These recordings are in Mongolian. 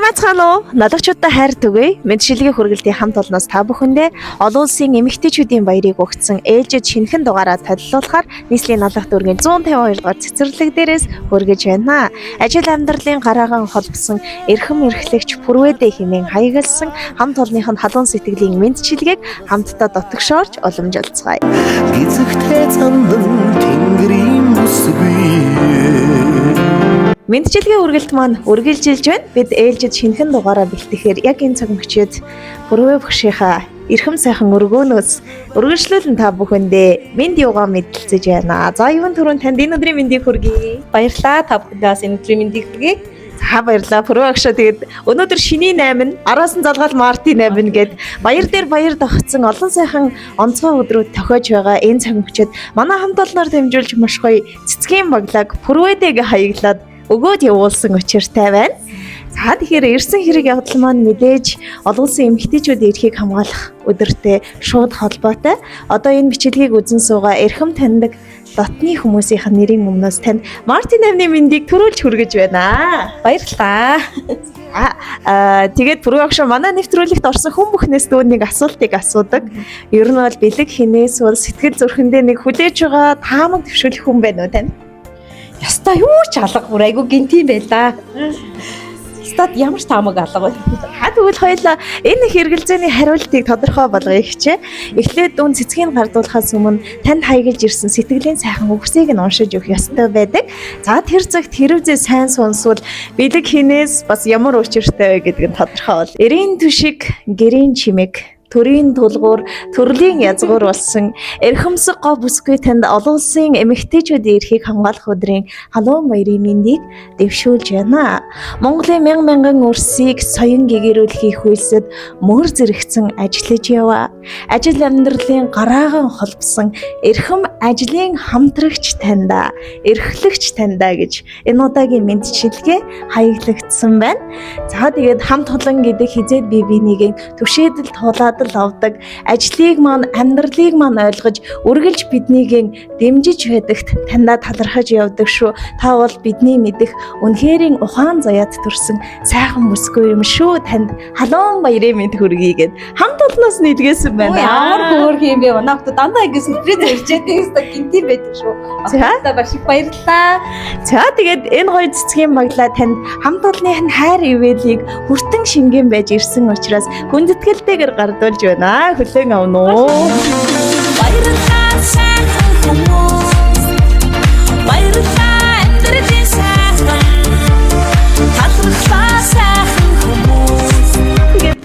Сайн байцгаана уу? Налагчуудаа хайр түгэе. Мэдчилгээ хүргэлтийн хамт олноос та бүхэндээ олон улсын эмэгтэйчүүдийн баярыг өгсөн ээлжид шинэхэн дугаараа төлөвлөхөөр нийслэлийн налах дүүргийн 152 дугаар цэцэрлэг дээрээс хүргэж байна. Ажил амьдралын гараагаан холбосон эрхэм эрхлэгч Пүрвэдэ хэмээн хаягласан хамт олных нь халуун сэтгэлийн мэдчилгээг хамтдаа дотгошоорч уламжилцгаая. Гизэгтэй замдан тэнгэрийн бүсгүй. Мэдчилгээ үргэлт маань үргэлжилж байна. Бид ээлжид шинэхэн дугаараа бэлтгэхээр яг энэ цаг мөчид Пүрвэ багшийнхаа эрхэм сайхан өргөөнөөс үргэлжлүүлэн та бүхэндээ мэнд юугаа мэдлцэж байна. За юун түрүүн танд энэ өдрийн мэндийг хүргэе. Баярлалаа. Та бүхэндээ бас энэ өдрийн мэндийг хүргэе. За баярлалаа. Пүрвэ багшаа, тэгээд өнөөдөр шинийн 8, араас нь залгаал мартын 8 гээд баяр дээр баяр давхцсан олон сайхан онцгой өдрүүд тохиож байгаа энэ цаг мөчид манай хамт олноор дэмжүүлж маш гоё цэцгийн баглааг Пүрвэдэгэ хаяглаад өгөөд явуулсан учиртай байна. За, тэгэхээр ирсэн хэрэг явдал маань мэдээж олон улсын эмэгтэйчүүдийн эрхийг хамгаалах өдөртэй шууд холбоотой. Одоо энэ бичлэгийг үзэн суугаа эрхэм таньдаг дотны хүмүүсийнх нь нэрийн өмнөөс танд Мартин 8-ны мэндийг түрүүлж хүргэж байна. Баярлалаа. Аа, тэгээд Пүрвэ багш, манай нэвтрүүлэгт орсон хүн бүхнээс дүүнийг асуултыг асуудаг. Ер нь бол бэлэг хинээс бол сэтгэл зүрхэндээ нэг хүлээж байгаа таамаг дэвшүүлэх хүн байна уу тань? Яста юу ч алга, бүр айгу гинт юм байла. Стад ямар ч таамаг алга бай. За, тэгвэл хоёулаа энэ хэрэгэлзээний хариултыг тодорхой болгоё хичээ. Эхлээд дүүн цэцгийг гардуулахаас өмнө танд хаяглаж ирсэн сэтгэлийн сайхан үгсийг нь уншиж өгөх ёстой байдаг. За, тэр цагт хэрвээ сайн сонсвол бэлэг хинээс бас ямар учиртай вэ гэдэг нь тодорхой бол. Эрийн түшиг, гэрийн чимэг, төрийн тулгуур, төрлийн язгуур болсон эрхэмсэг гоо бүсгүй танд олон улсын эмэгтэйчүүдийн эрхийг хамгаалах өдрийн халуун баярын мэндийг дэвшүүлж байна. Монголын мянган мянган өрсийг соён гэгэрүүлэхийг хүйсэд мөр зэрэгцэн ажиллаж яваа. Ажил амьдралын гараагаан холбосон эрхэм ажлын хамтрагч таньда, эрхлэгч таньда гэж энэ удаагийн мэдчилгээ хаяглагдсан байна. За, тэгээд хамт олон гэдэг хизээд бие биенийг түшээдэл туулаад л авдаг. Ажлыг маань, амьдралыг маань ойлгож үргэлж биднийг дэмжиж байдагт таньда талархаж явдаг шүү. Та бол бидний мэдэх үнэхэрийн ухаан заяат төрсэн сайхан бүсгүй юм шүү. Танд халуун баярын мэнд хүргэе гэд хамт олноос нийлгээсэн байна. Ямар хөөрх юм бэ? Манай хүүхд дандаа ингэ сюрприз ирчээд байсан гинт юм байдаг шүү. За. За, маш их баярлалаа. За, тэгээд энэ гоё цэцгийн баглаа танд хамт олонных нь хайр ивэлийг хүртэн шингэн байж ирсэн учраас хүндэтгэлтэйгээр гардуулж байна. Хүлээн авна уу? Баярлалаа, сайхан хүмүүс. Баярлалаа, амьдралын сайхан. Талархлаа, сайхан хүмүүс. Тэгээд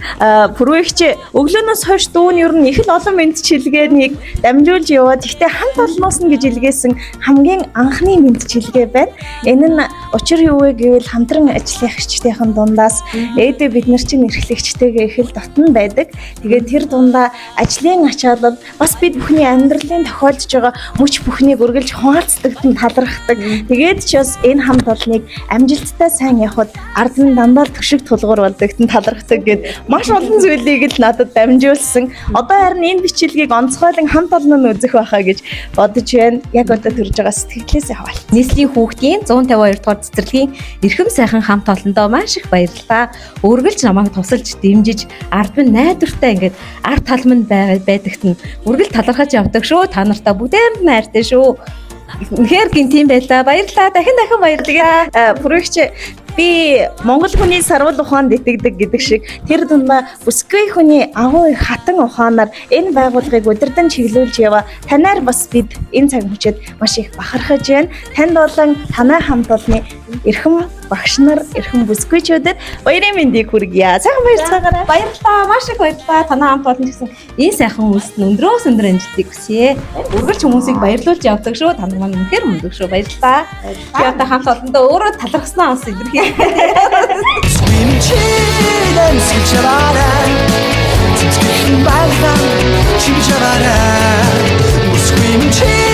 Пүрвэгч, өглөөнөөс хойш дүүн ер нь их л олон мэндчилгээнийг дамжуулж яваад, гэхдээ хамт олноос нь гэж илгээсэн хамгийн анхны мэндчилгээ байна. Энэ нь учир юу вэ гэвэл хамтран ажиллагчдын дундаас ээдээ бид нар чинь эрхлэгчтэйгээ их л дотн байдаг. Тэгээд тэр дундаа ажлын ачаалал бас бид бүхний амьдралын тохиолдож байгаа мөч бүхнийг үргэлж хуваалцдагт нь талархдаг. Тэгээд ч бас энэ хамт олныг амжилттай сайн явахад ард нь дандаа л төшиг тулгуур болдогт нь талархдаг гэд маш олон зүйлийг л надад дамжуулсан. Одоо харин энэ бичлэгийг онцгойлон хамт олон нь үзэх байхаа гэж бодож байна. Яг одоо төрж байгаа сэтгэлээсээ хаваал. Нийслэлийн хүүхдийн 152 дугаар цэцэрлэгийн эрхэм сайхан хамт олондоо маш их баярлалаа. Үргэлж намайг тусалж дэмжиж, ард минь найдвартай ингээд ард талманд байдагт нь үргэлж талархаж явдаг шүү. Та нартаа бүгдээрэнд нь хайртай шүү. Үнэхээр гинт юм байлаа. Баярлалаа. Дахин дахин баярлалаа. Пүрвэгч, би Монгол хүний сарвал ухаанд итгэдэг гэдэг шиг тэр дундаа бүсгүй хүний агуу их хатан ухаанаар энэ байгууллагыг удирдан чиглүүлж яваа танаар бас бид энэ цаг мөчид маш их бахархаж байна. Танд болон танай хамт олонны эрхэм багш нар, эрхэм бүсгүйчүүдэд баярын мэндийг хүргье. Сайхан баярцгаагаарай. Баярлалаа. Маш их баярлалаа. Танай хамт олон гэсэн энэ сайхан хүмүүст нь өндрөөс өндөр амжилтыг хүсье. Үргэлж хүмүүсийг баярлуулж явдаг шүү. Та нар маань үнэхээр мундаг шүү. Баярлалаа. Би одоо хамт олондоо өөрөө талархснаа бас илэрхийлье. Минчилэн сэлчварай. Цэцгэн байлаа чимжаварай. Бүсгүй минь чи